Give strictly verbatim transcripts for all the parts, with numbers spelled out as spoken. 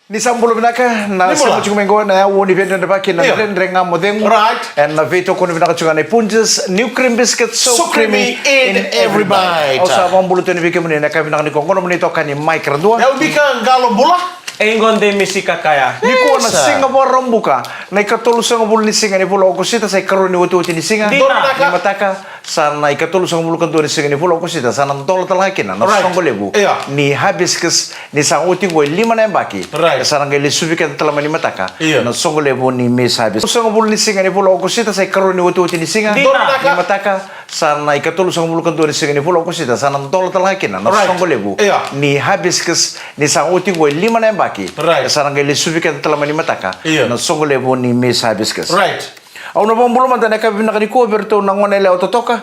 Ni sa bula vinaka, na Ni bula. Sa tiko mai qo na yaua ni veidredrevaki na Io. Dredre Ga Mo Cegu. Right. E na veitokoni vinaka tiko ga na Punjas, new cream biscuit, so So creamy creamy in in every every bite. Bite. Au sa vakabula tu yani vei kemuni na ka vinaka ni ko qo na moni toka ni Mike Radua. Au Mika Qalo Bula. E qo de Misi Kakaya. Nikua na Isa. Siga Vakaraubuka, na ikatolusagavulu ni siga ni vula Okosita, sa ikarua ni otioti ni siga. Dina. Ni mataka, sa na ikatolusagavulu ka dua ni siga ni vula Okosita, sa na dola tale ga kina na Right. soqo levu Io. ni hibiscus, ni sa oti qo e lima na yabaki. Right. E sa na qai lesuvi keda tale mai ni mataka Io. na soqo levu ni Miss Hibiscus. Sagavulu ni siga ni vula Okosita, sa ikarua ni otioti ni siga. Dina. Ni mataka, sa na ikatolusagavulu ka dua ni siga ni vula Okosita, sa na dola tale ga kina na Right. soqo levu Io. ni hibiscus, ni sa oti qo e lima na yabaki. Right. E sa na qai lesuvi keda tale mai ni mataka Io. na soqo levu ni Miss Hibiscus. Right. Au na vakabula mada na yakavi vinaka nikua vei iratou na gone yalewa totoka.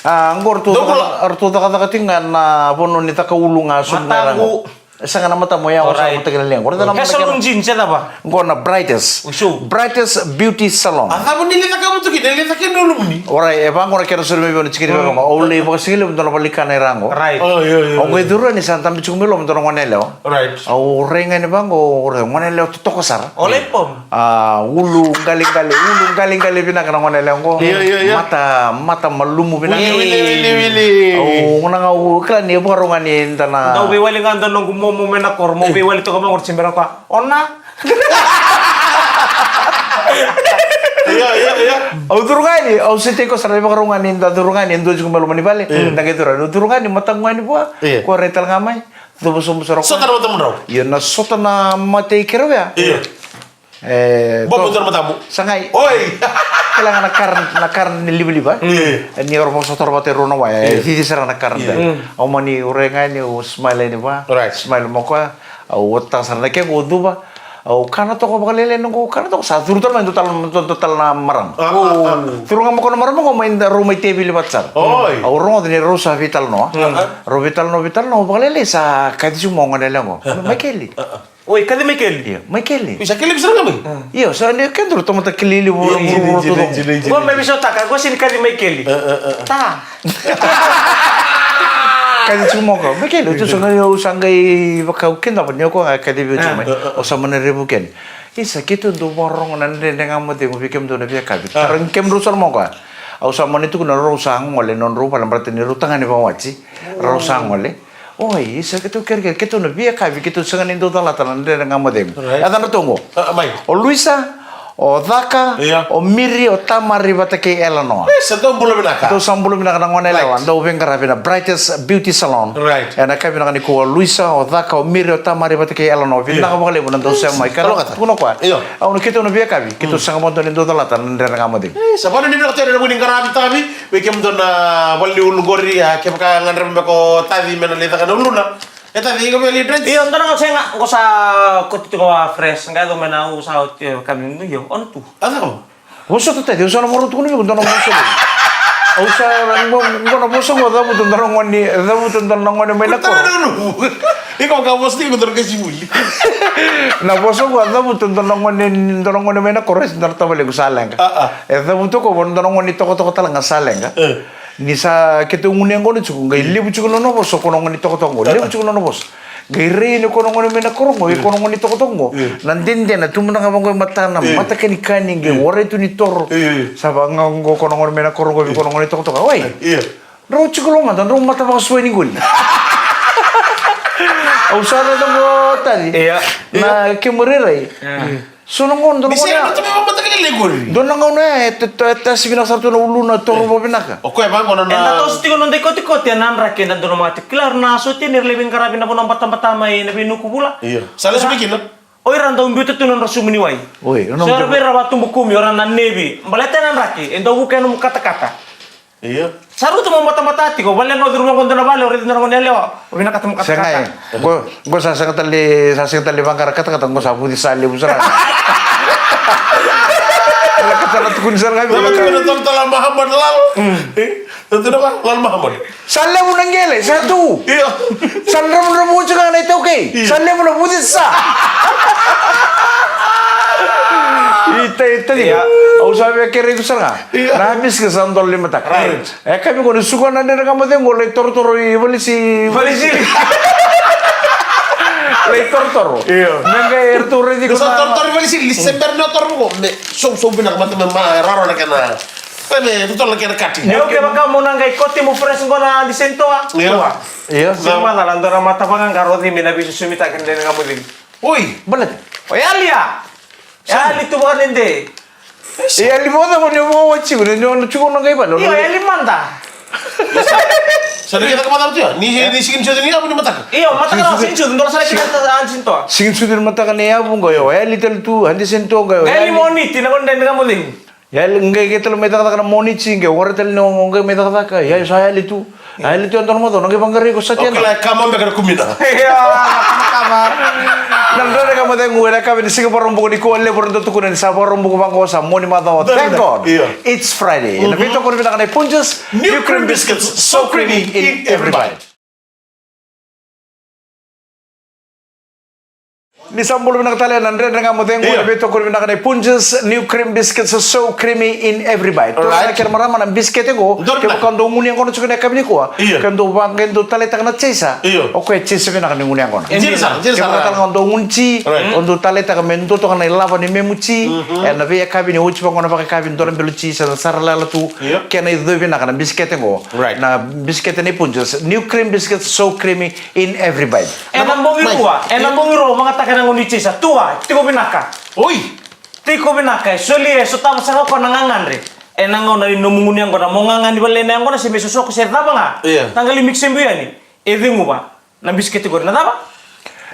A, qo ratou Dou caka-, bula. Ratou cakacaka tiko ga na vanua ni caka ulu ga sobu ga Matagu. Rago. E sega na matamu ya, o sa Alright. Mata kina leqa. Qo na Hair mata salon kina. Jeans, e cava? Qo na Brightest. Usu. Brightest Beauty Salon. A cava ni le caka mutu kina, le caka na ulumuni? Alright, e vaqo na kena soli mai vei au na tikini Mm. vaqo. Au lai vakasigalevu dua na valikana i Rago. Right. Oh, io, io, Au io. Qai curu yani sa dabe tiko mai loma dua na gone yalewa. Right. Au rai ga yani vaqo, au rai gone yalewa totoka sara. O lai pom. A, ulu qaliqali, ulu qaliqali vinaka na gone yalewa qo. Io, io, io. Mata, mata malumu vinaka. Wili, wili, wili, wili. Au, gona ga au kila ni vakarau ga ni da na Dau veiwali ga da noqu momo mai na koro, mo veiwali toka mai qori tibera koya. Ona. Io, io, io. Au curu ga yani, au se tei koya sara ni vakarau ga ni da curu ga yani, dua tiko mai loma ni vale, Mm. da qai curu yani. Au curu ga yani, mataqu ga yani vua, Io. Ko rai tale ga mai, cuva sobu sara Sota koya. Na matamudrau. Io, na sota na mata i keirau ya. Io. E, Bobo to- dua na matamu. Sa qai. Oi. Kila ga na current, na current ni livaliva. Mm. E, ni ora vakasotara vata e rua na waya. E, Mm. cici sara na current. Mm. Au mani ure ga ni au smile yani vua. Right. Smile mo koya. Au otaka sara na kequ au cuva. Au kana toka vakalailai noqu kana toka sa curu tale mai dua tale, dua, dua tale na marama. Ah, ah, ah. Curu ga mo koya na marama qo mai da rau mai tevili vata sara. Oi. Au rogoca ni rau sa veitalanoa. Ah, ah. Rau veitalanoa, veitalanoa vakalailai sa kaci tiko mo gone yalewa qo. Ah, ah. Mai keli. Ah, ah. Oi, kaci mai keli? Io, mai keli. Oi, sa keli sara ga mai? Io, sa ni kedra tomata keli levu. Io, io, io, io, io, io. Qo mai visotaka, qo sini kaci mai keli. E, e, e, e. Ta. Kaci tiko mo koya, mai keli, o tu sa qai, au sa qai vaka au kidava ni o koya ga kaci vei au tiko mai. E, e, e. Au sa mani revuki yani. Isa, keitou dau vakarorogo na Dredre Ga Mo Cegu vei kemudou na veiyakavi. A. Tara kemudrau sara mo koya. Au sa mani tukuna rau sa gole nodrau vale, baleta ni rau tagane vakawati. Rau sa gole. Oi, isa, keitou kerekere, keitou na veiyakavi, keitou sega ni dau calata na Dredre Ga Mo Cegu. Right. Yacadratou qo. A, mai. O Luisa, o Caka, Ia. O Miri, o Tamari vata kei Elanoa. E, sa dau bula vinaka. Dau sa bula vinaka na gone yalewa, Right. dau veiqaravi na Brightest Beauty Salon. Right. Ena yakavi vinaka nikua o Luisa, o Caka, o Miri, o Tamari vata kei Elanoa. Vinaka Ia. vakalevu na dau sema mai. Kalougata. Tukuna o koya. Ia. Au na keitou na veiyakavi, keitou Mm. sega vakadua ni dau calata na Dredre Ga Mo Cegu. E, sa vaka ni vinaka tu na vuni qaravi tavi. Vei kemudou na valeniulu qori, a, kevaka gadreva beka o Taci me na lai caka na uluna. E Taci, iko via lai dredge? Io, dua na gauna sega, qo sa koti tiko a fresh, qai yaco mai na au sa oti, e, kami, io, on tu. A cava? Vosota Taci, au sa na vakarau tukuna vei iko, dua na vosa qo. Au sa, qo, qo na vosa qo, cavuta dua na gone, cavuta dua na gone mai na koro. Iko ka vosa tiko dua na kaisivuli. Na vosa qo, cavuta dua na gone, dua na gone mai na koro, dua na tavalequ sa leqa. A, a. E cavuta ko, dua na gone tokatoka tale ga sa leqa. E. Ni sa keitou gunu yaqona tiko, qai levu tiko na nona vosa, ko na gone tokatoka qo. Levu tiko na nona vosa. Qai rai ni ko na gone mai na koro qo, ko na gone tokatoka qo. Io. Na dede na tu mada ga vaqo e matana, io. Mata kanikani, qai warai tu ni toro. Io, io. Sa vaqo ko na gone mai na koro qo, ko na gone tokatoka. Oi. Io. Drau tiko lo mada, drau mata vakasuai ni qoli. Au sa raica qo Taci. Io. Na kemu rairai. Io. So na gauna, dua na Ni gauna sega ya. Na tumi vakamataka ni lai qori. Dua na gauna ya, e, e, e, tasi vinaka sara tu na uluna, toro vakavinaka. O koya vaqo na na. Eda toso tiko na noda ikotikoti, ena draki, eda dua na mata. Kila era na soti ni ra lai veiqaravi na vanua batabata mai na veinuku vula. Io. Sa lesu mai kina. O ira dau biuta tu na nodra sumu ni wai. Oi, o na. So era vei ira vakatubu kumi, o ira na nevi. Baleta ena draki, e dau vuka e nomu katakata. Io. Sa rauta mo batabata tiko, vale qo curu vaqo dua na vale, o raici dua na gone yalewa, o vinakata mo katakata. Sega, e. Qo, qo sa sega tale, sa sega tale vaqara katakata, qo sa vuci sa levu sara. Katakata tukuni sara ga. Sa levu na qele, sa tu. Io. Sa dravudravua tiko ga na iTaukei. Io. Sa levu na vuci sa. Ita, ita, io. Au sa via kerei iko sara ga. Io. Na hibiscus sa dola limataka. Right. E, ka vei ko ni suka na Dredre Ga Mo Cegu, lai torotoro i valisi. Valisi. Lai torotoro. Io. Me qai eratou raici iko sa na torotoro vale sili, se bera ni o toro voko. Me sousou vinaka mata me ma raro na kena. Me me totolo na kena kati. Io, kevaka mo na qai koti mo press qo na diseni toa. Io. Io. Sega ni macala, dua na mata vaqaqara o Cimi na veisusumitaki na dredre ga mo Cimi. Oi. Baleta. O yali ya. Yali tu vakadede. E yali vakacava ni o vakawati tiko, ni o na tiko na qai vale. Io, yali mada. Sa na kena ka macala tu ya. Ni ni sigi ni soti ni yavu ni mataka. Io, mataka na sigi ni soti, dua sa na kena ka sigi ni soti. Sigi ni soti ni mataka ni yavu qo, io, yali tale tu, adi seni tu qo, io. Yali moniti na qo dai na ka mo cegu. Yali qai qai tale mai cakacaka na moniti qai, wara tale ni o qai mai cakacaka, io, sa yali tu. A, e le tu e dua na macawa, na qai vaqarai iko sa tia. O kila e kama beka na kumina. Io, kama. Na Dredre Ga Mo Cegu ena yakavi ni siga Vakaraubuka nikua, levu era dau tukuna ni sa Vakaraubuka vaqo, sa Moniti macawa. Thank God. Io. It's Friday. Ena veitokoni vinaka nei Punjas, new cream biscuits, so creamy in every bite. Ni sa bula vinaka tale na Dredre Ga Mo Cegu, io, ena veitokoni vinaka nei Punjas, new cream biscuits, so creamy in every bite. Right. Kena marama na bisikete qo, dua na kevaka dau gunu yaqona tiko ena yakavi nikua, io, ke dau va, ke dau taleitaka na chaser. Io. O koya chaser vinaka ni gunu yaqona. Chaser, chaser. Kevaka tale ga dau gunu ti, right, o dau taleitaka me dua toka na ilavo ni memu ti, mhm, ena veiyakavi ni oti vaqo na vakayakavi, dua na belo ti, sa na sara lala tu, io, kena icovi vinaka na bisikete qo. Right. Na bisikete nei Punjas, new cream biscuits, so creamy, in every bite. Ena bogi rua, ena bogi rua, magataka ena gauna ni chaser. Tua, tiko vinaka. Oi. Tiko vinaka, e soli, e sotava sara o koya na gagadre. Ena gauna ni nomu gunu yaqona, mo gagani vale na yaqona, se me sosoko se cava ga. Io. Taqali mix e biu yani. E ceguva. Na bisikete qori, na cava?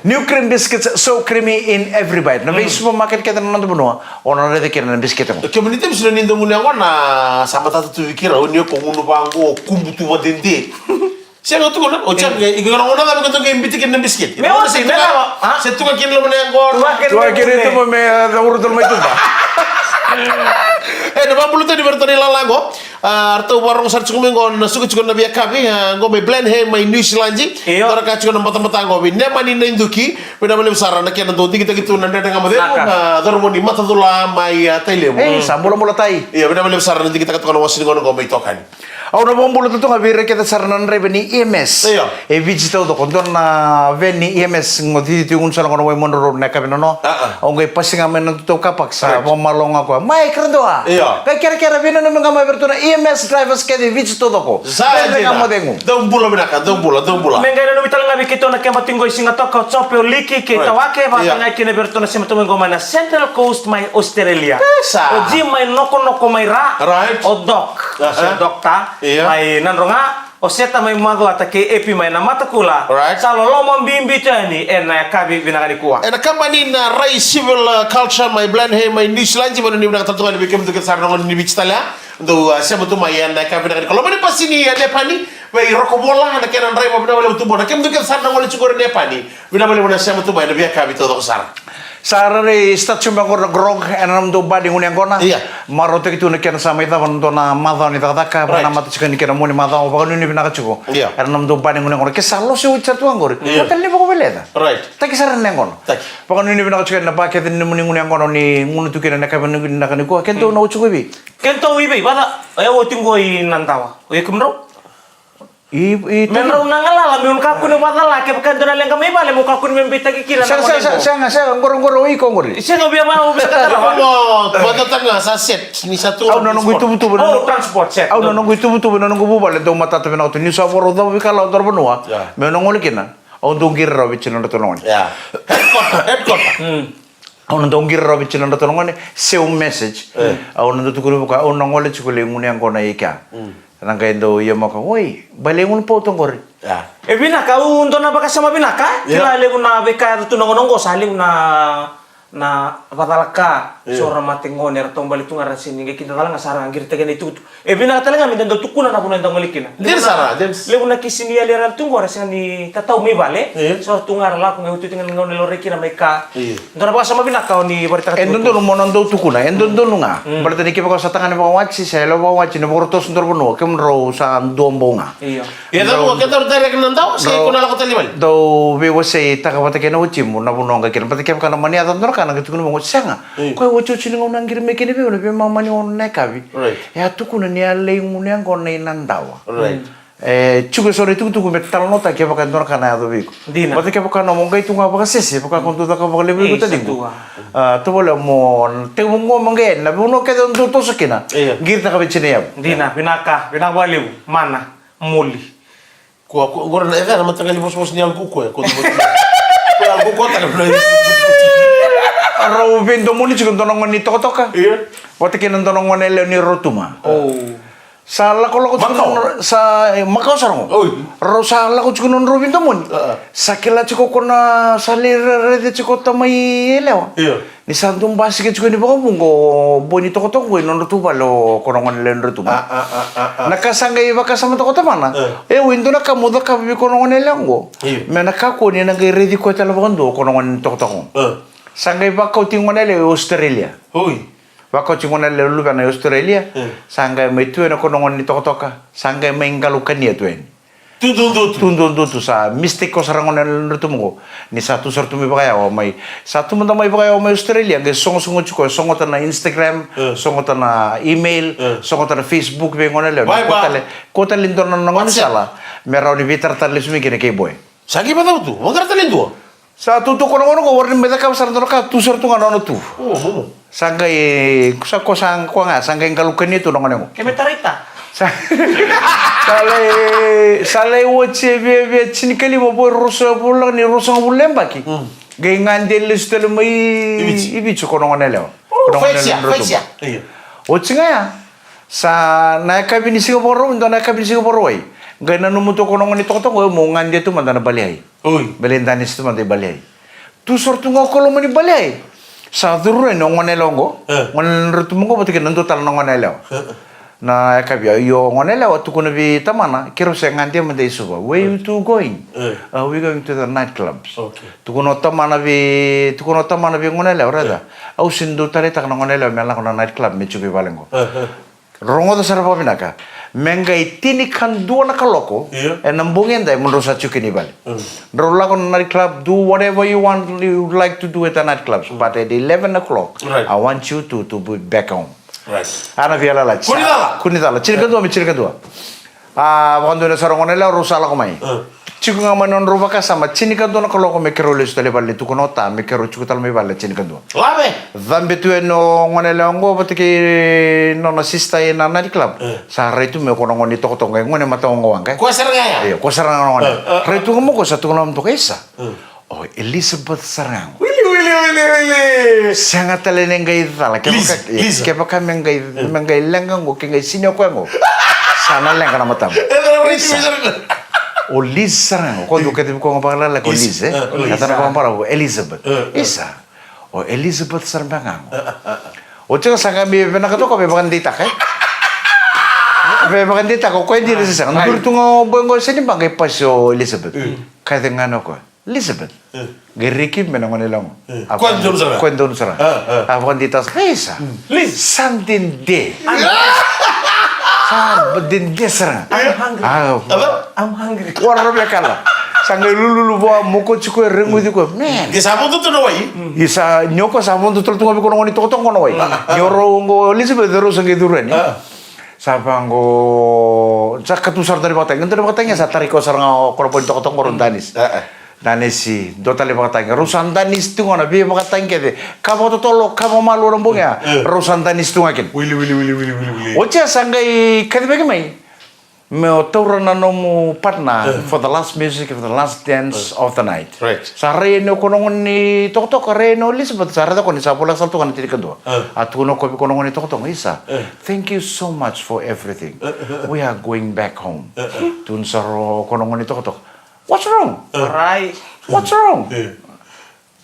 New cream biscuits, so creamy in every bite. Na vei supermarket kece na noda vanua, o na raica kina na bisikete qo. Kemuni temi sina ni dau gunu yaqona, sa matata tu vei keirau, ni o ko gunu vaqo, o kubu tu vadede. Sega, tukuna. O Jack, e, iko na gauna cava iko dau qai biuta kina na bisikete? Me o se tu ga, a? Se tu ga kina loma ni yaqona. Tu ga kina, tu ga kina, tu ga me, e, cauru tale mai tuba. E, na vakabula tale ni vei ratou na ilala qo. A, ratou vakarogo sara tiko mai qo na suka tiko na veiyakavi, a, qo mai Blenheim, mai New Zealand. Io. Tara ka tiko na batabata qo vei Nemani Naiduki. Vinaka vakalevu sara na kena dau digitaki tu na Dredre Ga Mo Cegu. Naka. Na cauravou ni matacula mai, a, Tailevu. Ei, sa bulabula tai. Io, vinaka vakalevu sara na digitaka toka na wasa ni gauna qo mai Tokani. Au na vakabula tu ga vei ira kece sara na draiva ni E M S. Io. E Viti taucoko, dua na van ni E M S, qo cici tu gunu sara qo na Waimodrau Road na yakavi nanoa. A, a. Au qai pasi ga mai na nodatou car park, sa, right, vakamalo ga koya. Mai, Karadoa. Io. Qai kerekere, veinanumi ga mai vei iratou na E M S drivers kece e Viti taucoko. Sa dina. Dredre Ga Mo Cegu. Dou bula vinaka, dou bula, dou bula. Me qai nanumi tale ga vei keitou na keba tiko qo i Sigatoka, o Jope, o Liki kei, right, Tawake, vata, io, ga kina vei iratou na sema tu mai qo mai na Central Coast mai Australia. E sa. O Jim mai Nokonoko mai Ra. Right. O Doc. Aha. Se Doctor. Io. Mai Nadroga, o Seta mai Macuata kei Epi mai Namatakula. Right. Sa loloma bibi tu yani ena yakavi vinaka nikua. Ena kabani na Rai Civil, uh, Culture mai Blenheim mai New Zealand, vanua ni vinaka tale tu ga ni vei kemudou kece sara na gone ni Viti tale ya. Dou, uh, sema tu mai ena yakavi vinaka nikua. Loma ni pasi ni, uh, Nepani, vei Roko Vola, na kena draiva, vinaka vakalevu tu qo. Na kemudou kece sara na gole tiko qori Nepani. Vinaka vakalevu na sema tu mai ena veiyakavi taucoko sara. Sa rairai start tiko mai qori na grog ena nomudou ba ni gunu yaqona. Io. Marautaki tu na kena sa mai cava na dua na macawa ni cakacaka, right, vaka na mata tiko ni kena Moniti macawa, vakanuinui vinaka tiko. Io. Ena nomudou ba ni gunu yaqona. Ke sa lose oti sara tu ga qori. Io. Vo tale ni vakaveleca. Right. Taki sara na yaqona. Taki. Vakanuinui vinaka tiko ena ba kece ni nomuni gunu yaqona ni gunu tu kina ena yakavi vinaka nikua. Keitou na oti tiko i vei? Keitou i vei? Vata, e oti qo i Nadawa. O iko, kemudrau? I, i, me drau na galala, meu na kakua ni vakacala, kevaka e dua na leqa mai vale, meu kakua ni me beitaki kina. Sega, sega, sega, sega, qori, qori, o iko qori. Sega, au via va, au via kakua. Mo vakacala ga sa set, ni sa tu. Au na noqu ituvatuva, oh, transport set. Au na noqu ituvatuva, na noqu vuvale, dau matata vinaka tu, niu sa vakarau cava vei Kalawa, dua na vanua. Io. Meu na gole kina, au dau qiri rawa vei tiko na nodratou na gone. Io. Headquarter, headquarter. Mm. Au na dau qiri rawa vei tiko na nodratou na gone, se au message. E. Au na dau tukuna vei koya, au na gole tiko lai gunu yaqona i kea. Mm. Na qai dau ia maka, oi, bale gunu pauta qori. Ia. E vinaka, au dua na vakasama vinaka. Ia. Kila levu na veika e yaco tu na gauna qo, sa levu na, na vakacalaka. Ia. So ra mate gone, era taubale tu ga, ra sega ni qai kidacala ga, sa ra qiritaki na itukutuku. E vinaka tale ga me da dau tukuna na vanua eda gole kina. Dina sara, dina. Levu na kisi ni yali era tu qo, ra sega ni tatau mai vale. Ia. So ra tu ga ra lako, qai oti oti ga na gauna e laurai kina mai ka. Ia. Dua na vakasama vinaka o ni vakaraitaka tu. E dodonu mo na dau tukuna, e dodonu ga. Mm. Baleta ni kevaka sa tagane vakawati, sa yalewa vakawati, na vakarau toso dua na vanua, kemudrau sa dua bau ga. Io. Ia, dau, dau, ke dau direct na dau, se ko na lako tale i vale. Dau veiwaseitaka vata kei na watimu na vanua ga kina. Baleta kevaka na mani yaco dua na ka, na qai tukuna vaqo, sega. Io. Koya watiwati ni gauna a qiri mai kina vei au na veimama ni ono na yakavi. Right. E a tukuna ni a lai gunu yaqona i Nadawa. Right. Mm. E tiko eso na itukutuku me talanoataki kevaka e dua na ka na yaco vei iko. Dina. Vata kevaka na mo qai tu ga vakasese, vaka ko dou caka vakalevu iko. Ei, tadiku. Sa tu ga. A, tovolea mo tekivu qo mo qai na vanua kece o dou toso kina. Io. Qiri taka vei tinayavu. Dina, vinaka, vinaka vakalevu. Mana, moli. Kua, kua, qori na, e cava na mataqali vosavosa ni yalo kukua, e, kua, kua, kua, yalo kukua, taka na. Rau veidomoni tiko dua na gone ni tokatoka. Io. Vata kei na dua na gone yalewa ni Rotuma. O. Sa lakolako tiko Makau. Na, sa, e, Makau sara qo. Oi. Rau sa lako tiko na nodrau veidomoni. A, a. Sa kila tiko ko na, sa lai ra-, raica tiko tamai yalewa. Io. Ni sa dau basika tiko ni vakavuqa o boi ni tokatoka qo i nodratou vale o ko na gone yalewa ni Rotuma. A, a, a, a, a. Na ka sa qai vakasamataka o tamana. E. E, o i dua na ka mo cakava vei ko na gone yalewa qo. Io. Me na kakua ni na qai raici koya tale vakadua o ko na gone ni tokatoka qo. E. Sa qai vakauti gone yalewa i Australia. Oi. Vakauti gone yalewa luvena i Australia. E. Sa qai mai tu ena ko na gone ni tokatoka. Sa qai mai qalu kania tu yani. Tu dudutu. Tu dudutu, sa mistake ko sara gone ni Rotuma qo. Ni sa tu sara tu mai vakayawa mai. Sa tu mada mai vakayawa mai Australia, qai sogosogo tiko, sogota na Instagram, e, sogota na email, e, sogota na Facebook vei gone yalewa. Bye, bye. Ko tale, ko tale dua na gone sala. Me rawa ni veitaratara lesu mai kina kei boy. Sa qai vacava tu, vaqara tale dua. Sa tu tu ko na gone qo, warai ni mai cakava sara dua na ka, tu sara tu ga na nona tu. O, momo. Sa qai, sa ko sa, ko ga, sa qai qalu kania tu na gone qo. Ke me taraita. Sa, sa lai, sa lai oti e via, via tinikalima vo e ruasagavulu, ni ruasagavulu na yabaki. Mm. Qai gade lesu tale mai i Viti. I Viti ko na gone yalewa. O, ko na gone yalewa. Faisia, faisia. Io. Oti ga ya. Sa na yakavi ni siga Vakarauwai, dua na yakavi ni siga Vakarauwai. Qai nanuma tu ko na gone ni tokatoka qo, mo gade tu mada na bale ai. Oi. Me lai danisi tu mada i bale ai. Tu sara tu ga ko loma ni bale ai. Sa curu yani o gone yalewa qo. E. Gone yalewa ni Rotuma qo vata kei na dua tale na gone yalewa. E, e. Na yakavi ya, io gone yalewa tukuna vei tamana, keirau se gade mada i Suva. Where you two going? E. Uh, we going to the nightclubs. Okay. Tukuna o tamana vei, tukuna o tamana vei gone yalewa, raica. E. Au sega ni dau taleitaka na gone yalewa me lako na nightclub me tiko i vale qo. E, e. Rogoca sara vakavinaka. Me qai tinikadua na kaloko, io, ena bogi edai mo drau sa tiko kina i vale. Mm. Drau lako na night club, do whatever you want, you like to do at the night clubs. Mm. But at eleven o'clock, right, I want you to, to be back home. Right. A na veiyalayalati. Kua ni cala. Kua ni cala. Tinikadua me tinikadua. A, vakadua na sara gone yalewa, rau sa lako mai. Mm. Tiko ga mai na nodrau vakasama, tinikadua na kaloko me keirau lesu tale i vale, tukuna o ta me keirau tiko tale mai vale tinikadua. Lave! Cabe tu yani o gone yalewa qo vata kei nona sister ena night club. E. Sa rai tu mai ko na gone ni tokatoka qai, gone mata qo waqa. Ko sara ga ya? Io, ko sara ga na gone. E, e, e. Rai tu ga mai ko sa tukuna mai toka, isa. E. O Elizabeth sara ga qo. Wili, wili, wili, wili. Sega tale ni qai cala. Kevaka, Liz, io, Liz. Kevaka me qai, e, me qai leqa qo, ke qai sini o koya qo. Sa na leqa na matamu. E, cala, wili, isa. Wili, wili. O Liz sara ga qo, ko dua kece vei koya ga vakalailai ko Liz, e? E, o Liz. Ka tana vakabalavu, Elizabeth. E, e. Isa. O Elizabeth sara beka ga qo. E, e, e, e. O tiko sa qai me vinaka toka, me vakadeitaka, e? Me vakadeitaka, o koya dina se sega. Ai. Duri tu ga o boy qo, sega ni beka qai pasi o Elizabeth. Mm. Kaci ga na o koya. Elizabeth. E. Qai reki me na gone yalewa qo. E. A, koya donu sara. Koya donu sara. A, a. A vakadeitaka sara. Isa. Mm. Liz. Sa dede. Sa dede sara. I'm hungry. A. Ava? I'm hungry. Wara me kala. Sa qai lululu vua, mokoci koya, reguci koya. Man. Ke sa vodo tu na wai. Isa, ni o koya sa vodo tu ga vei koya na gone ni tokatoka qo na wai. Mm. Ni o rau qo Elizabeth, rau sa qai curu yani. A. Sa vaqo, sa katu sara dua na vakatagi. Dua na vakatagi sa tarai koya sara ga o koya na boy ni tokatoka qo, rau danisi. A, a. Danisi, dua tale vakatagi. Rau sa danisi tu ga na veivakatagi kece. Ka vakatotolo, ka vakamalua na bogi ya. E. Rau sa danisi tu ga kina. Wili, wili, wili, wili, wili, wili. Oti ya sa qai kacivaki mai. Me o taura na nomu partner, e, for the last music, for the last dance, e, of the night. Right. Sa rai yani o koya na gone ni tokatoka, rai yani o Elizabeth, sa raica o koya ni sa voleka sara tu ga na tinikadua. E. A tukuna o koya vei koya na gone ni tokatoka, isa. E. Thank you so much for everything. E, e, e. We are going back home. E, e. Tukuna sara o koya na gone ni tokatoka. What's wrong? E. Rai. What's wrong? E.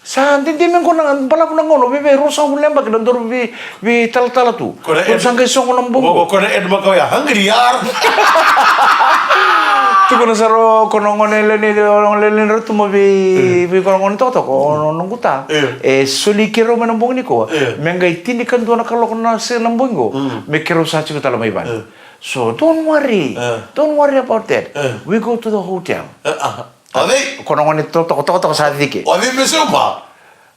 Sa dede me qo na balavu na gauna, vei, vei ruasagavulu na yabaki na daru vei, veitalatala tu. Ko na, ko na ed-, sa qai sogo na bogi. O, o ko na ed makawa ya, hungry yar. Tukuna sara o koya na gone yalewa ni, gone yalewa ni Rotuma vei, mm, vei koya na gone tokatoka, o, o noqu ta. Yeah. E soli keirau mai na bogi nikua. Yeah. Me qai tinikadua na kaloko na se na bogi qo. Mm. Me keirau sa tiko tale mai vale. Yeah. So don't worry. Yeah. Don't worry about that. Yeah. We go to the hotel. Yeah, aha. O cei? Ko na gone ni tokatoka, tokatoka sa cike. O cei me sauma?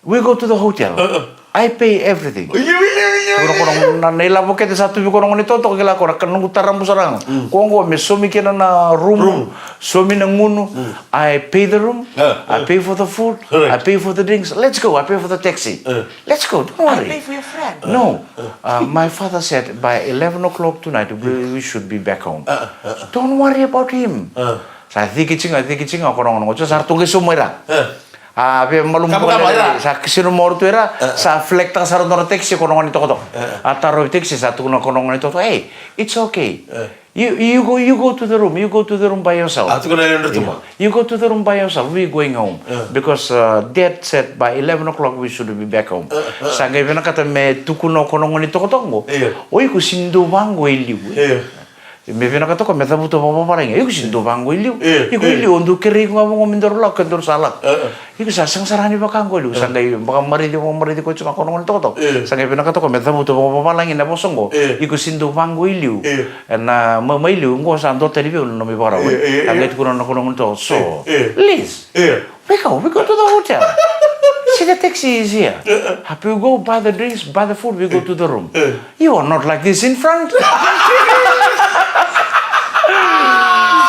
We go to the hotel. Uh, uh. I pay everything. Io, io, io, io. Tukuna ko na, na, na ilavo kece sa tu vei ko na gone tokotoko, kila ko na ka noqu tarabu sara ga. Mm. Ko qo me somi kina na room, room, somi na gunu, mm, I pay the room, ah, I pay for the food, right, I pay for the drinks. Let's go, I pay for the taxi. Ah. Let's go, don't worry. I pay for your friend. No. Ah. Uh, my father said by eleven o'clock tonight we, we should be back home. Ah, ah, ah. Don't worry about him. Ah. Sa ciki tiko ga, ciki tiko ga ko na gone qo, sa ratou qai sauma ira. Ah. A via malumu. Kama, kama, ira. Sa kisinu moro tu ira, eh, sa flag taka sara dua na taxi ko na gone tokotoko. Eh. A tarovi taxi, sa tukuna ko na gone tokotoko, "Hey, it's okay. Eh. You, you go, you go to the room, you go to the room by yourself. Ah, tukuna na nodra tuma. You go to the room by yourself, we going home." Eh. Because, uh, dad said by eleven o'clock we should be back home. Eh, eh. Sa qai vinakata me tukuna ko na gone tokotoko qo. Io. O iko sega ni dau vaqo e liu. Io. Me vinakata ko me cavuta vakavavalagi. Iko sega ni dau vaqo e liu. Io, iko e liu, o dau kerei iko ga vaqo me daru lako, ke daru sa lako. Io, io. Iko sa sega sara ni vaka qo e liu. Io. Sa qai vakamaraici, vakamaraici koya tiko ga ko na gone tokotoko. Io. Sa qai vinakata ko me cavuta vakavavalagi na vosa qo. Io. Iko sega ni dau vaqo e liu. Io. Ena, mai, mai liu, qo sa dua tani vei au na nomu ivakarau. Io, io, io. A qai tukuna na ko na gone tokotoko. So, io, io, Liz. Io. We go, we go to the hotel. See, the taxi is here. Uh, uh. Happy, we go buy the drinks, buy the food, we go to the room. Uh. You are not like this in front.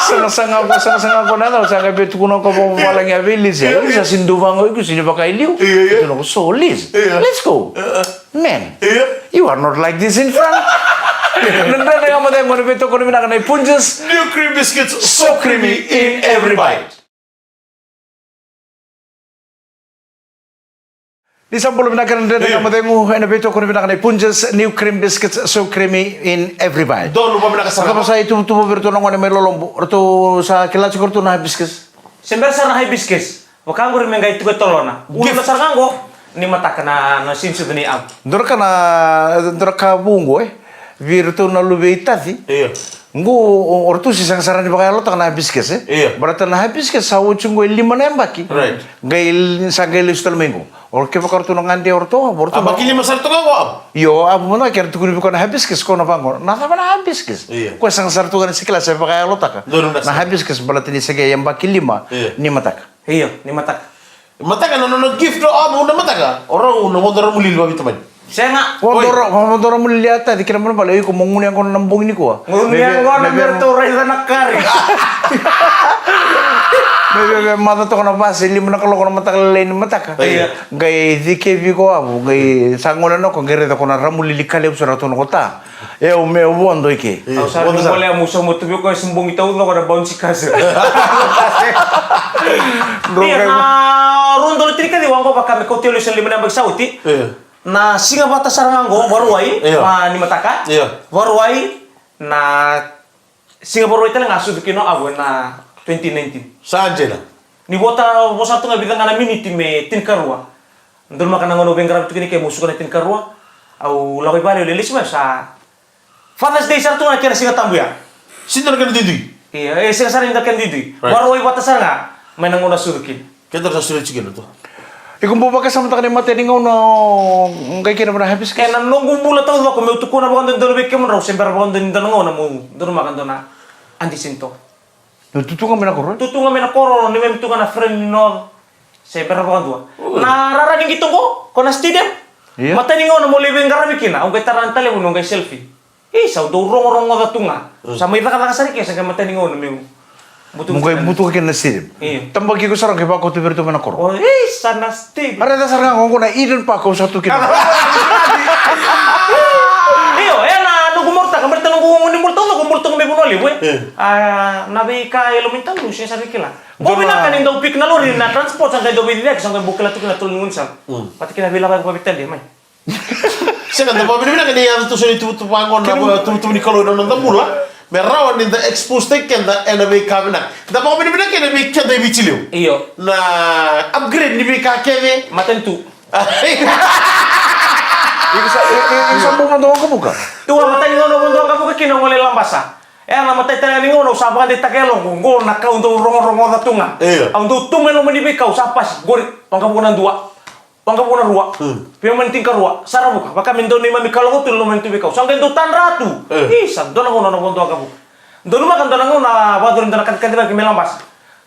Sagasaga ko, sagasaga ko na yacau, sa qai via tukuna ko vakavalagi a vei Liz. Io, io. Liz, a sega ni dau vaqo, iko sega ni vaka e liu. Io, io. Tukuna ko, so, Liz, io, let's go. Uh, uh. Man, io, you are not like this in front. Na Dredre Ga Mo Cegu, na veitokoni vinaka nei Punjas. New cream biscuits, so creamy in every bite. Ni sa bula vinaka na Dredre Ga Mo Cegu, ena veitokoni vinaka nei Punjas, new cream biscuits, so creamy in every bite. Donu vakavinaka sara. Vakavasai, tuvatuva vei iratou na gone mai Lolobu. Ratou sa kila tiko ratou na hibiscus. Se bera sara na hibiscus. Vaka qori me qai tuka e tolona. Gift. Uluna sara ga qo. Ni mataka na, na sinisucu ni apu. Dua na ka na, dua na ka vou qo, e. Vei iratou na luve i Taci. Io. Qo, o, o ratou se sega sara ni vakayalotaka na hibiscus, e? Io. Baleta na hibiscus sa oti qo e lima na yabaki. Right. Qai, sa qai lesu tale mai qo. O kevaka ratou na gade o ratou, o ratou na yabaki lima sara tu ga qo, apu? Io, apu mada ga ke ra tukuni vei koya na hibiscus, ko na vaqo. Na cava na hibiscus? Io. Koya sega sara tu ga ni se kila se vakayalotaka. Donu na hibiscus, baleta ni se qai yabaki lima, io, ni mataka. Io, ni mataka. Mataka na nona gift o apu na mataka. O rau na vodo Ramulili vakavitamani. Sega. Oi. Vodo Ra-, vodo Ramulili a Taci kina balebale, iko mo gunu yaqona na bogi nikua. Gunu yaqona me ratou raica na kari. Me, me, me maca toka na vase, lima na kaloko na mataka lailai ni mataka. Io. Qai cikevi iko apu, qai sa gole na ko, qai raica ko na Ramulili ka levu sara tu na ko ta. E, au me vodo i ke. Io, au sa vodo sara. Au sa gole, au sa mo tu vei koya se bogi taucoko na bouncy castle. Ia, na rua udolu tinikaciwa qo vaka me kauti au lesu na lima na yabaki sa oti. Io. Na siga vata sara ga qo, Vakarauwai, io, va ni mataka. Io. Vakarauwai, na siga Vakarauwai tale ga sucu kina o apu ena twenty nineteen. Sa dina. Ni vota, vosa tu ga vica ga na miniti me tinikarua. Donumaka na gauna au veiqaravi tu kina i ke, meu suka na tinikarua. Au lako i vale, au lai lesu mai, sa Father's Day sara tu ga na kena Siga Tabu ya. Sega ni dua na kena duidui. Ia, e sega sara ni dua na kena duidui. Right. Vakarauwai vata sara ga mai na gauna sucu kina. Keda sa sucu tiko kina tu. Iko bau vakasamataka na imatai ni gauna o qai kina vua na hibiscus? Ena noqu bula taucoko, meu tukuna vakadodonu vei kemudrau, se bera vakadua ni dua na gauna meu donumaka dua na Aunty Sinto. Ni tu tu ga mai na koro? Tu tu ga mai na koro, ni mai tu ga na friend ni North. Se bera vakadua. Ui. Na rara ni qito qo, ko na stadium. Ia. Matai ni gauna meu lai veiqaravi kina, au qai tara na talevoni, au qai selfie. Isa, au dau rogorogoca tu ga. Mm. Sa mai cakacaka sara i ke, sa qai matai ni gauna meu butuka. Mo qai butuka kina na stadium. Io. Tabaki iko sara qai vakauta vei iratou mai na koro. O, isa, na stadium. A raica sara ga qo na Eden Park au sa tu kina. Io, e na noqu marautaka, baleta noqu ni bula taucoko, bula tu ga mai Vanua Levu, e. Io. A, na veika e loma ni tauni, se sa vei kila. Bau vinaka ni dau pick na lori na transport, sa qai dau veiciciyaki, sa qai bau kila tu kina tolu ni gaunisala. Mm. Vata kei na veilakoyaki vakaveitalia mai. Sega, da vakavinavinaka ni yaco tu so na ituvatuva qo na tuvatuva ni Kalou ena noda bula. Me rawa ni da expose taki keda ena veika vinaka. Da vakavinavinaka kina vei keda e Viti Levu. Io. Na upgrade ni veika kece. Matanitu. Iko sa, i, i, iko sa bau vodo waqavuka? Tua, matai ni gauna au vodo waqavuka kina au gole Labasa. E, na matai tale ni gauna au sa vakadeitaka e yaloqu, qo na ka au dau rogorogoca tu ga. Io. Au dau tu mai loma ni veikau, sa pasi, qori, waqavuka na dua. Waqavuka na rua. Hmm. Vei mani tinikarua, Saravuka. Vaka me dua neimami kaloko tu loma ni tu veikau. Sa qai dau tadra tu. Eh. Isa, dua na gauna na vodo waqavuka. Donumaka dua na gauna vakayacori dua na kacikaci vaki mai Labasa.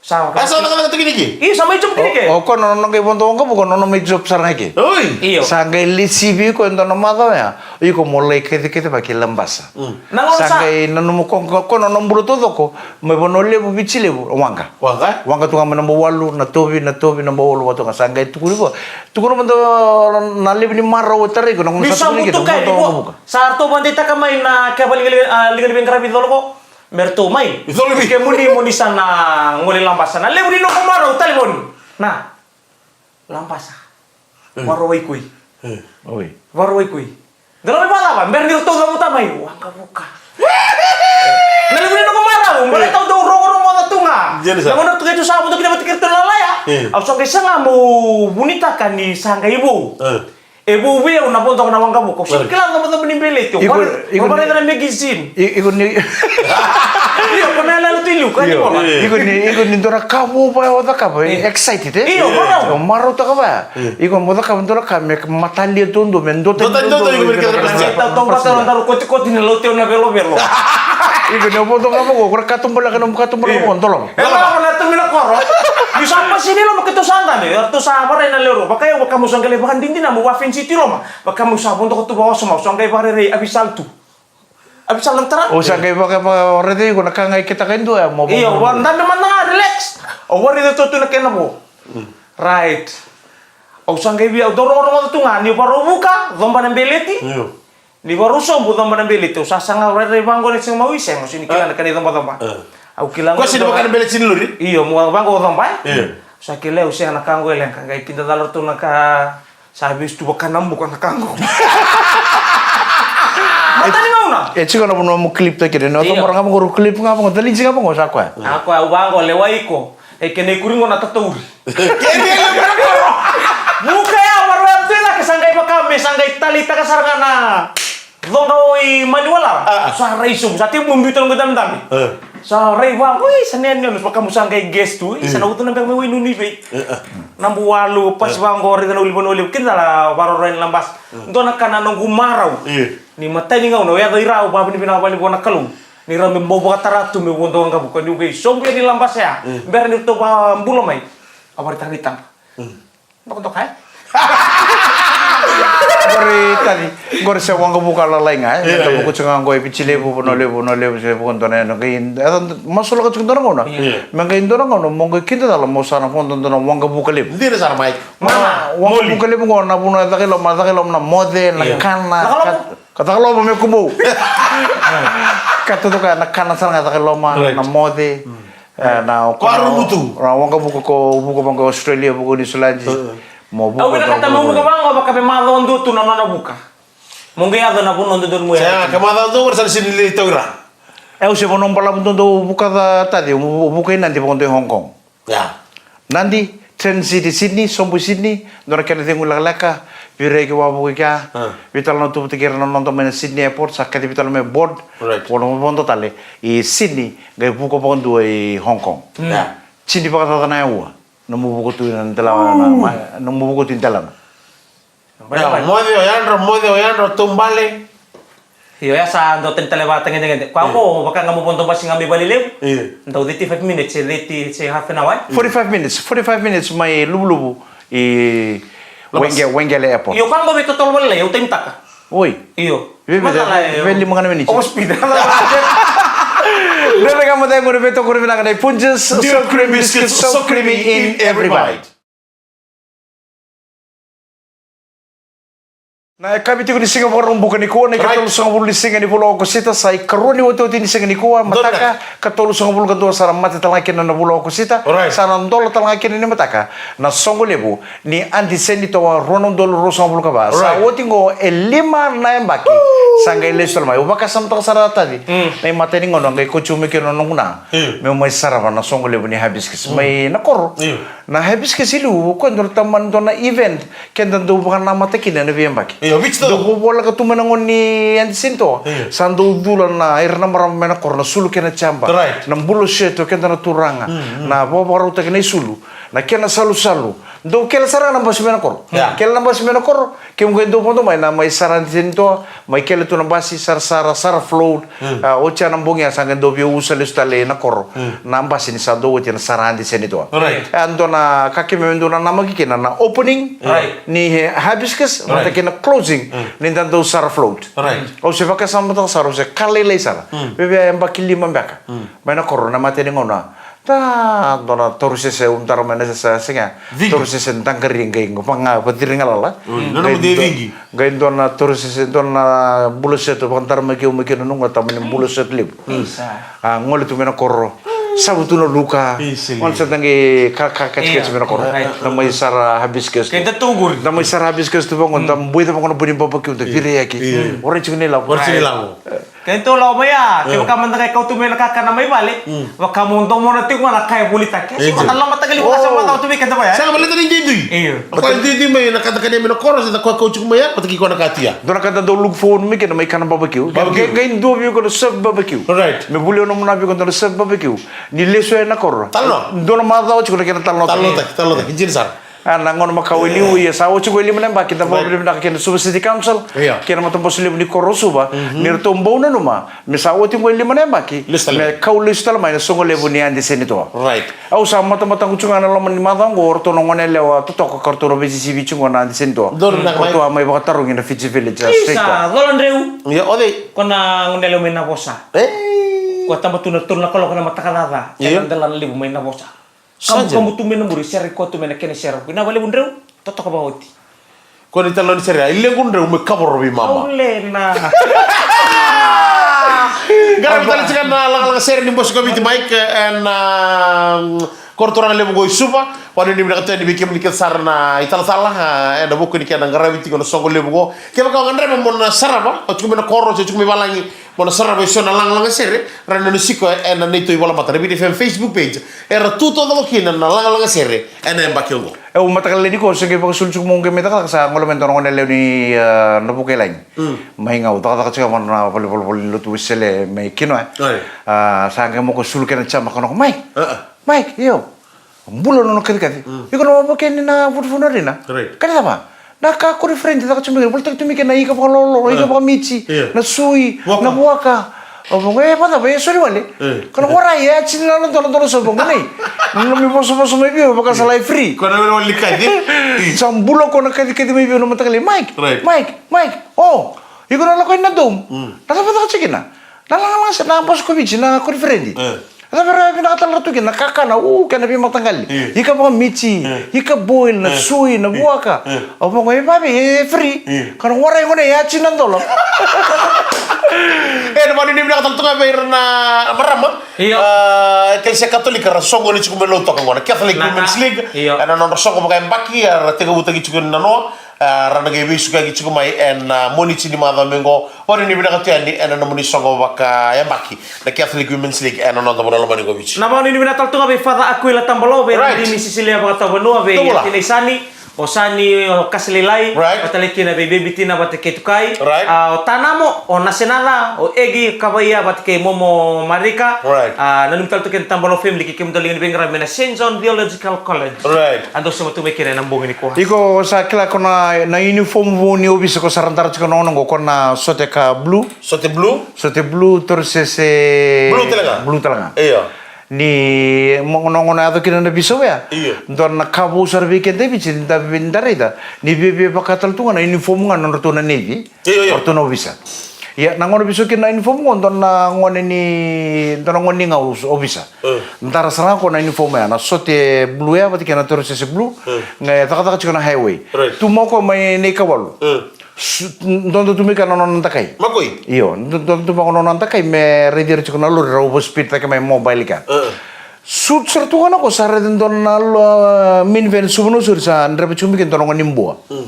Sa A sa cakacaka tu kina ke? Io, sa mai job kina ke. O, o koya na nona qai vodo waqavuka, nona mai job sara ga ke. Oi. Io. Sa qai lesi vei koya e dua na macawa ya. Iko mo lai kacikaci vaki Labasa. Mm. Na gauna Sa sa qai nanuma ko, ko, ko nona bula taucoko. Mai Vanua Levu, Viti Levu, waqa. Waqa? Waqa tu ga mai naba walu, Natovi, Natovi, naba walu, waqa tu ga. Sa qai tukuni vua. Tukuna mada na levu ni marau e tarai iko, na gauna Ni sa sa tukuni kina, butukai mo ni vodo vo. waqavuka. Sa ratou vakadeitaka mai na keva liga, liga, a, liga ni veiqaravi colo ko. Me ratou mai. Icolo vei. Kemuni mo ni sa na gole Labasa. Na levu ni noqu marau, talevoni. Na. Labasa. Mm. Varo wai koi. Mm. Oi. Varo wai koi. Dou na mai vakacava, bera ni ratou cavuta mai. Waqavuka. Na levu ni noqu marau, bera Mm. tau dau rogorogoca tu ga. Jeni sa. Na gauna tu qai tu sa vodo kina vata kei ratou na laya. Mm. Au sa qai saga mo vunitaka ni sa qai vou. Mm. E vou vei au na vodo na waqavuka. Au sega ni kila na cabocabo ni beleti. Iko, iko ni, varaica na magazine. I-, iko ni. Io, ko na yaloyalo tu i liu, ka ni Io, vola. Iko ni, iko ni dua na ka vou vaya o cakava, Io. excited, e? Io, marau. O marautaka vaya. Io. Iko mo cakava dua na ka me matalia duadua, me duatani Duatani duadua, duadua, iko me iko kece me kece. Tautauvata na daru kotikoti na lauti au na velovelo. Iko ni o vodo ga vaqo, ko na katubaleka, na katubaleka Io. vaqo, dolava. E lako na tumi na koro. Ni sa pasi ni loma keitou sa dabe, eratou sa varai na lewe rua. Vaka au, vaka meu sa qai lai vakadinadina, meu vafenisi tu i loma. Vaka meu sa vodoka tu vakawasoma, au sa qai vakarairai, avisal tu. Avisal na tara. O sa qai vaka, vakarairai iko na ka ga e kitaka e dua ya, mo Io, vaka- va dabe mada ga, relax. Au vakaraica tu tu na kena vo. Mm. Right. Au sa qai via, au dau rogorogoca tu ga, ni varau vuka, coba na beleti. Io. Ni varau sobu, coba na beleti, au sa saga rairai vaqo na sega mau isega, au sega ni kila na kena icobacoba. E. Au kila Ko sega ni vaka na beleti ni lori? Io, mo vaqo coba, e? Io. Sa kila au sega na ka qo e leqa, qai kidacala ratou na ka, sa vesu tu vaka na buka na ka qo. Matani gauna. E tiko na vanua mo clip ta kina, na Io. tomora ga vaqo ru clip ga vaqo, daliji ga vaqo, sa koya. A koya, au vaqo, lewa iko. E kena ikuri qo na tatauri. Kena ikuri qo. Vuka ya, marau ya tu e cake, sa qai vaka me, sa qai taleitaka sara ga na coqa o i Maniwala. A. Sa rai sobu, sa tekivu biuta na qo dabedabe. E. Sa rai vaqo, i sa nea nea, vaka mo sa qai guess tu, i sa na utu na beka me wai nunu i vei. E, e. Na bu walu, pasi vaqo, raica na uli Vanua Levu, kidacala vakaroroya ni Labasa. E. Dua na ka na noqu marau. E. Ni matai ni gauna, au yaco i ra, au vakavinavinaka vakalevu vua na Kalou. Ni rau me bau vakatara tu me vodo waqavuka niu qai sobu yani Labasa ya. Mm. Bera ni ratou vakabula mai. Au vakaraitaka na itaba. Mm. Dokadoka, e? Qori taci, qori se waqavuka lalai ga, e? Io, io. Meda vuka tiko ga qo e Viti Levu, Vanua Levu, Vanua Levu, se vuka dua na yano qai, e, masulaka tiko dua na gauna. Io. Me qai dua na gauna, mo qai kidacala, mo sa na vodo dua na waqavuka levu. Dina sara mai. Mama, Waqavuka levu qo, na vuna e caka i loma, caka i loma na moce, na Io. kana, Caka loma. ka- Ka caka loma me kubou. Ka tutuka na kana sara ga caka loma, Right. na moce. Mm. E, na Ko a rumu tu. Na waqavuka ko vuka vaqo Australia, vuka Niusiladi. Mm. Mo vuka Au vinakata vaqo. mo vuka vaqo, vaka me macawa dua tu na nona vuka. Mo qai yaco na vanua dodonu mo Sa, yaco. ka macawa dua qori sa na sini lai tau i ra. E, au se vanua balavu dodonu vuka ca taci, mo vuka i Nadi vaqo i Hong Kong. Ya. Nadi, Transit i Sydney, sobu i Sydney, dua na kena cegu lekaleka, veirai ki wavoki kea, Ah. veitalanoa tu vata kei ira na noda mai na Sydney Airport, sa kaci veitalanoa mai board, Right. vo na vodo tale, i Sydney, qai vuka vakadua i Hong Kong. Mm. Yeah. Sydney vakacaca na yaua, na muvuka tu na delana, na, ma-, na muvuka tu i delana. Ia, moce o yadra, moce o yadra, taubale. Io, ya sa dau tani tale vata gedegede. Koya qo, vaka ga mo vodo basi ga mai Valelevu. Io. Dau thirty-five minutes, e thirty, se half an hour, e? Forty-five minutes, forty-five minutes mai Luvuluvu i Wenge, Wengele Airport. Io, koya qo veitotolo vale lai, au taimitaka. Oi. Io. Vei, vei, Matala, vei, e, vei lima ga na miniti. Au speed. Dua na ka mada e gunu veitokoni vinaka nei Punjas, Sour Cream Biscuits, so creamy in every bite. Na yakavi tiko ni siga Vakaraubuka nikua, na ikatolusagavulu ni siga ni vula o Okosita, sa ikarua ni otioti ni siga nikua, mataka, ikatolusagavulu ka dua sa na mate tale ga kina na vula o Okosita, sa na dola tale ga kina ni mataka na soqo levu ni Adi Senitoa, rua na udolu ruasagavulu ka va. Sa oti qo e lima na yabaki sa qai lesu tale mai. Au vakasamataka sara, Taci, na imatai ni gauna qai kauti au mai kina na noqu na meu mai sarava na soqo levu ni Hibiscus mai na koro. Na Hibiscus i liu, o koya dua na tamani dua na event keda dau vakanamata kina ena veiyabaki. Io, Viti tu. Dou vovoleka tu mai na gauna ni Adi Senitoa. Io. Sa dou cula na ira na marama mai na koro, na sulu kei na jaba. Right. Na bula seto, keda na turaga. Mm, mm. Na vakavakarautaki na isulu. Na kena salusalu. Dou kele sara na basi mai na koro. Yeah. Kele na basi mai na koro. Kemu qai dou vodo mai na mai sara Adi Senitoa. Mai kele tu na basi, sarasara, sara float. Mm. A, oti ya na bogi ya sa qai dou via usa lesu tale na koro. Mm. Na basi ni sa dou oti na sara Adi Senitoa. Right. A, dua na ka keimami dou na namaki kina na opening. Right. Ni, e, hibiscus, right, vata kei na closing. Mm. Ni da dou sara float. Right. Au se vakasamataka sara, au se ka lailai sara. Mm. Veve a yabaki lima beka. Mm. Mai na koro na mate ni gauna. Ta, dua na torusese, au dara mai na sese, sega. Vigi. Torusese daqari qai, qai vaga, vaciri galala. Oi, nona qai mo dua, vigi. Qai dua na torusese, dua na bula seto, vakadarama keu mai kina noqu, tamani bula seto levu. Mm. Isa. A, gole tu mai na koro. Savu tu na luka. Isa, gole sa daqai ka, ka, ka, io, kece mai na koro. Right. Da mai sara hibiscus. Keda tu qori. Da mai sara hibiscus tu vaqo, da boi tu vaqo na boni barbecue, da vira yaki. Io. Ora tiko ni lavo. Ora tiko ni lavo. Keitou lako mai ya, kevaka mada ga e kau tu mai na kakana mai vale, vaka mo domona tiko ga na ka e volitaki. Io. Sa vata loma taka li vaka sa mada tu mai keda mai ya. Sa vale tani duidui. Io. Vaka duidui mai na katakania mai na koro, sa da kau tiko mai ya, vata kei koya na ka tu ya. Dua na ka da dau look forward mai kina mai kana barbecue. Barbecue. Qai, qai dua vei iko na serve barbecue. Right. Me vuli au na muna vei iko dua na serve barbecue. Ni lesu e na koro. Talanoa. Dua na macawa tiko na kena talanoa. Talanoataki, talanoataki. Jini sara. A, na gauna makawa e liu, ia sa oti qo e lima na yabaki, da vakavinavinaka kina na Suva City Council, io, kei na matabose levu ni koro o Suva, ni ratou bau nanuma me sa oti qo e lima na yabaki, lesu tale, me kau lesu tale mai na soqo levu ni Adi Senitoa. Right. Au sa matamataqu tiko ga na loma ni macawa qo, o ratou na gone yalewa totoka ka ratou na veisisivi tiko qo na Adi Senitoa. Donu na mai. Ratou a mai vakatarogi na Fiji Village, a, isa, straight talk. Cola Dreu. Ia, o cei? Ko na gone yalewa mai Navosa. Ei. Ko taba tu na tolu na kaloko na mataka caca. Io. Ena dela na levu mai Navosa. Sa dina. Kamukamu tu mai na muri, sere koya tu mai na kena sere. Vinaka vakalevu Dreu, totoka vakaoti. Ko ni talanoa ni sere, i lequ Dreu me kavoro vei mama. Au lena. Qaravi tale tiko na lagalaga sere ni Bose ko Viti, Mike, ena, um, koro turaga levu qo i Suva. Vakanuinui vinaka tu yani vei kemuni kece sara na italatala, a, ena vuku ni kena qaravi tiko na soqo levu qo. Kevaka o gadreva mo na sarava, o tiko mai na koro, se o tiko mai valagi, mo na sarava e so na lagalaga sere, rawa ni o na siko ena neitou ivolamata na Viti F M Facebook page. Era tu taucoko kina na lagalaga sere ena yabaki oqo. E, au mataka lailai nikua, au se qai vakasulu tiko meu qai mai cakacaka, sa gole mai dua na gone yalewa ni, e, Navukailagi. Mm. Mai ga au cakacaka tiko mai na vale, vale, vale ni lotu Wesele mai Kinoya. Oi. A, sa qai mai ko sulu kena jama ka nako, Mike. A, a. Mike, io. Bula nona kacikaci. Mm. Iko na wavokeni na vunavunaina. Right. Ka ni cava? Na ka kori friend caka tu mai kina, volitaki tu mai kina na ika vakalololo, ika, ah, vakamiti, io, na sui, vuaka, na vuaka. Au vaqo, e, vacava, e sori wale. Eh. Ka na warai, e a tini na dola, dola so, vaqo nei. Na nomi vosavosa mai vei au, vaka sa lai free. Ko na wale wale ni kaci. Sa bula ko na kacikaci mai vei au na mataka lailai. Mike, right, Mike, Mike. O, iko na lako i na dome. Mm. Na cava caka tiko kina? Na lagalaga sere, na Bose ko Viti, na kori friend. Eh. Cava era vinaka tale ratou kina, na kakana, u, kena veimataqali. Io. Ika vakamiti, io, ika boil, na, io, sui, na, io, vuaka. Io. Au vaqo, e vave, e free. Io. Ka na warai gone, e a tini na dola. E, na vakanuinui vinaka tale tu ga vei ira na marama. Io. A, Ekelesia Katolika, ra soqoni tiko mai Lautoka qo, na Catholic Women's League. Io. Ena nodra soqo vakayabaki, era tekivutaki tiko ni nanoa. A, ra na qai veisukayaki tiko mai ena, a, Moniti ni macawa mai qo. Vakanuinui vinaka tu yani ena nomuni soqo vakayabaki na Catholic Women's League ena noda vanua lomani qo Viti. Na vakanuinui vinaka tale tu ga vei Father Aquila Tabalo, vei, right, Radini Sisilia Vakatavanua, vei Tina Isani, o Sani, o Kaselailai, right, vata kei na vei Baby Tina vata kei Tukai, right, a, o Tanamo, o Nasenaca, o Egi Kavaia vata kei Momo Marika, right, a, nanumi tale tu kei na Tabalo family kei kemudou liga ni veiqaravi mai na Saint John Theological College. Right. A dou sema tu mai kina ena bogi nikua. Iko sa kila ko na, na uniform vou ni ovisa ko sa ra dara tiko na gauna qo, ko na sote ka blue. Sote blue? Sote blue, torosese. Blue tale ga? Blue tale ga. Io. Ni mo-, gauna, gauna yaco kina na veisau ya. Io. Dua na ka vou sara vei keda e Viti, da vei, da raica. Ni viavia vaka tale tu ga na uniform ga na nodratou na navy. Io, io. Nodratou na ovisa. Ia, na gauna veisau kina na uniform qo, dua na gone ni, dua na gone ni ga o-, ovisa. Mm. Dara sara ga ko na uniform ya, na sote blue ya, vata kei na torosese blue. Mm. Qai cakacaka tiko na highway. Right. Tu mai o koya mai na ikawalu. Mm. Su-, dodo tu mai kea na nona dakai. Makoi? Io, do-, dodo tu mai ko na nona dakai, me raici ira tiko na lori, ra overspeed cake mai, mobile ka. Mm. Sut sara tu ga o koya, sa raica dua na lo-, minivan suva na usori, sa draiva tiko mai kina dua na gone ni bua. Mm.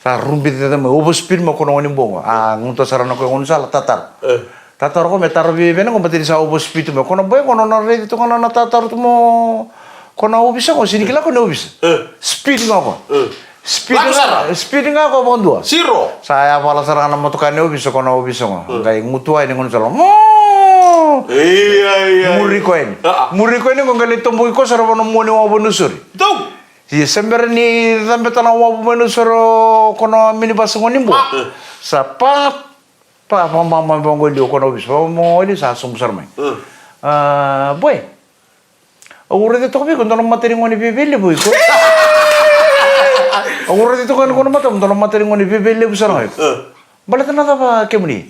Sa rubi cece mai, overspeed mai ko na gone ni bua qo. A, guta sara o koya e gaunisala, tataro. E. Tataro o koya me taro vei vene qo, baleta ni sa overspeed mai. Ko na boy qo, nona raici tu ga na, na tataro tu mai o koya na ovisa qo, sega ni kila o koya na ovisa. E. Speed ga o koya. E. Speed ga, speed ga ko vakadua. Zero. Sa yavala sara ga na motoka ni ovisa, ko na ovisa go. Qai gutuwa yani gona sara. Mo! Ia, ia, ia. Muri ko yani. Muri ko yani, ko qai lai toboki ko sara vana mua ni wavu mai Nausori. Ia se bera ni cabeta na wavu mai Nausori ko na minibus gone ni bua. Sa pa, pa, pa, ma, ma, ma, qo liu ko na ovisa. Pa, mo, liu sa sobu sara mai. A, boy. Au raica toka vei iko dua na mata ni gone vevelevu iko. Au raica toka ni gone mata, dua na mata ni gone vevelevu sara ga iko. Baleta na cava kemuni?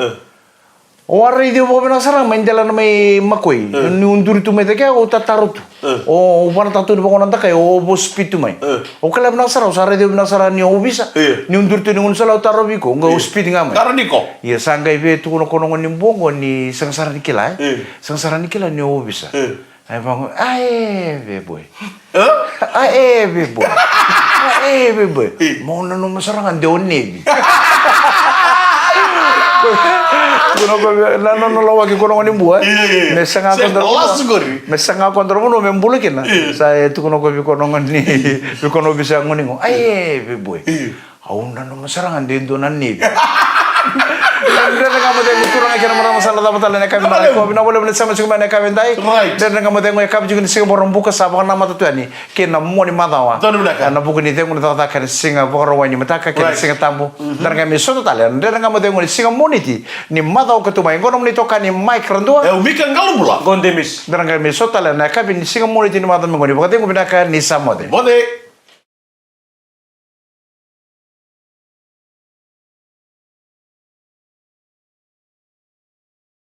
O a raici au vakavinaka sara ga mai dela na mai makoi. Ni u duri tu mai cake au tataro tu. O, o vanataka tu ni vakauna dakai, o, o vo speed tu mai. O kila vinaka sara, o sa raici au vinaka sara ni o ovisa. Ni u duri tu ni gunu sala au taro vei iko, qo o speed ga mai. Taro niko. Ia sa qai vei tukuna ko na gone ni bua qo ni sega sara ni kila, e? Sega sara ni kila ni o ovisa. Ai vaqo, ae veboi. Ae veboi. Ae veboi. Mau nanuma sara ga de o nevi. Ko na ko na nona lawaki ko na gone bua. Me saga ko dra. Me saga ko dra mo me bula kina. Sa e tukuna ko vi ko na gone vi ko na ovisa gone go. Ae veboi. Au nanuma sara ga de dua na nevi. Dredre ga mo cegu turaga kei na marama, sa na cava tale na yakavi na yakavi na vole vole sa ma siga mai na yakavi dai. Dredre ga mo cegu yakavi tiko ni siga Vakaraubuka sa vakanamata tu yani kei na Mo ni Macawa. Ena vuku ni cegu ni cakacaka ena siga Vakarauwai ni mataka kei na siga tabu. Dredre ga me sota tale. Dredre ga mo cegu ni siga Moniti ni macawa ka tu mai. Qo nomuni itokani Mike Radua. E o Mika Qalobula. Qo Demis. Dredre ga me sota tale na yakavi ni siga Moniti ni macawa me qo ni vakacegu vinaka ni sa moce. Moce.